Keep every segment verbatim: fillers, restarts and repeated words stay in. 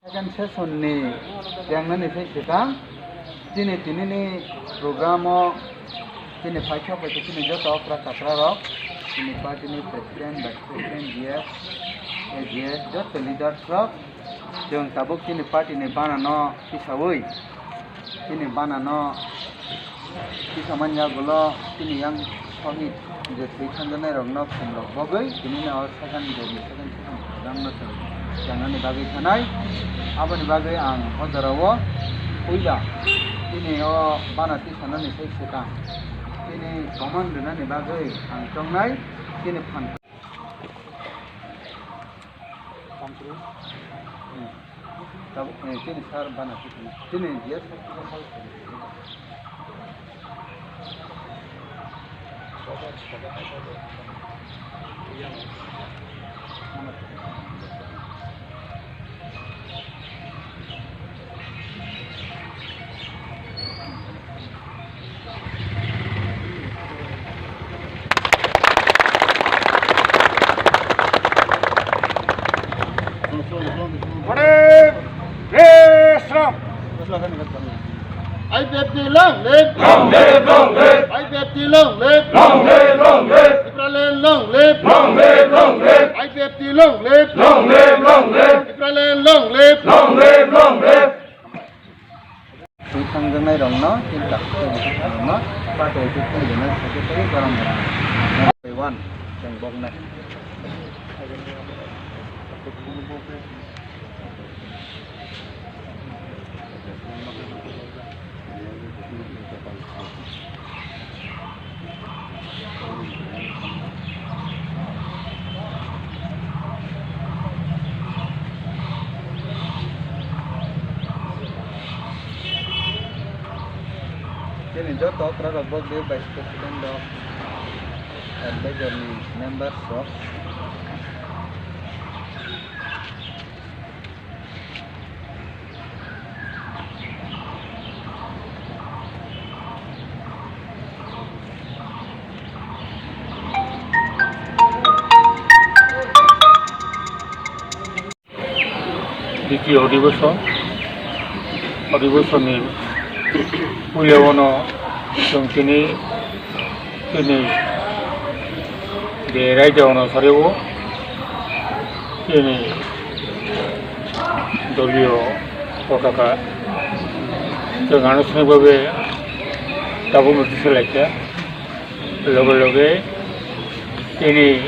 Second session ni chengnani se swkang, chini tinini program o chini paithak bai chini joto okra chakra rok, chini party ni president, vice president, G S, A G S, joto leaders rok, chwng tabuk chini party ni bana no tisawi, chini bana no Kisa manya gulo tini yang sohit je twi thangjaknai rokno khum rok bogwi tini no second je ni second second program no chwng changnani bagwi thanai. Aboni bagwi ang o jorao puila tini o bana twi sanani sai swkang tini command rwnani bagwi ang chongnai tini phan. Tabuk, eh, chini sar bana chini, chini dia sar chini sar. Bore Resram. I P F T long live. Long live, long live. I P F T long live. Long live, long live. Tipraland long live. Long live, long live. I P F T long live. Long live, long live. Tipraland long live. Long live, long live. Twi thangjaknai rokno tin takhukrokno pato twi thangjaknai secretary Garam Garam. Number one, chwng boknai. Chini joto okra rok bo vice president rok, advisor ni members rok. Ditiyo odhibeshon, odhibeshon ni puila o no chwng tini, tini je raida o no sari o tini doliyo potaka chwng anushtanik bhabe tabuk no tisalaikha. Loge loge tini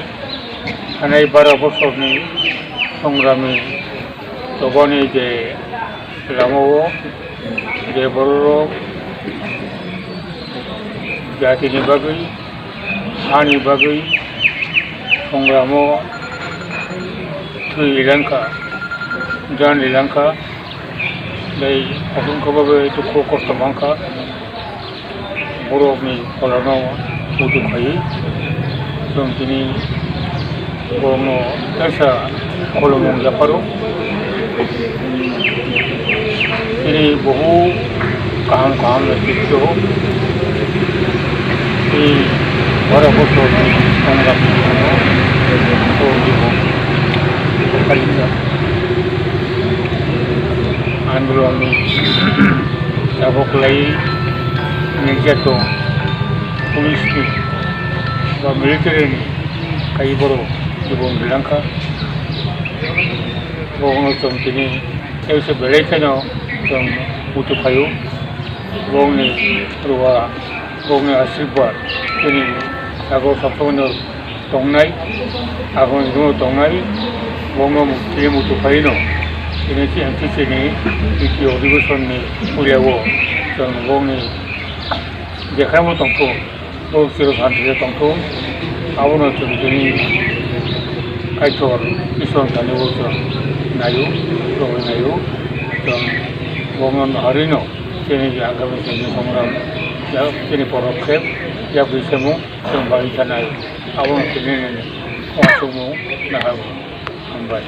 thanai baro bosorni songrami tobani je lamao je bororok jatini bagwi, hani bagwi songramo thwi rilangkha, jan rilangkha, tei aswk khe bagwi dukhu kosto mankha. Borokni pholano muitu khaiwi chwng tini borokno kaisa khulumung yapharo. Tini bohu kaham kaham netrito tini baro bosorni songrami andolonni tabuk lai niryato police ni ba military ni kai borok jibon rilangkha. Bono chwng tini teisa belai kheno chwng muitu phaio. Bongni ruwa, bongni asirwad tini sago saphano tongnai, agoni tongnai, bono tini muitu phaino tini T M C C ni ditiyo odhibeshon ni puila o chwng bongni jekhai bo tongthung, bo chwng santino tongthung, abono chwng tini Kaitor Isor thani o chwng naio, chwng naio, chwng bono harino chini je agami chini songram, ya chini porok khe, ya bisamung chwng bai sanai, abono chini uansukmung nahar hambai.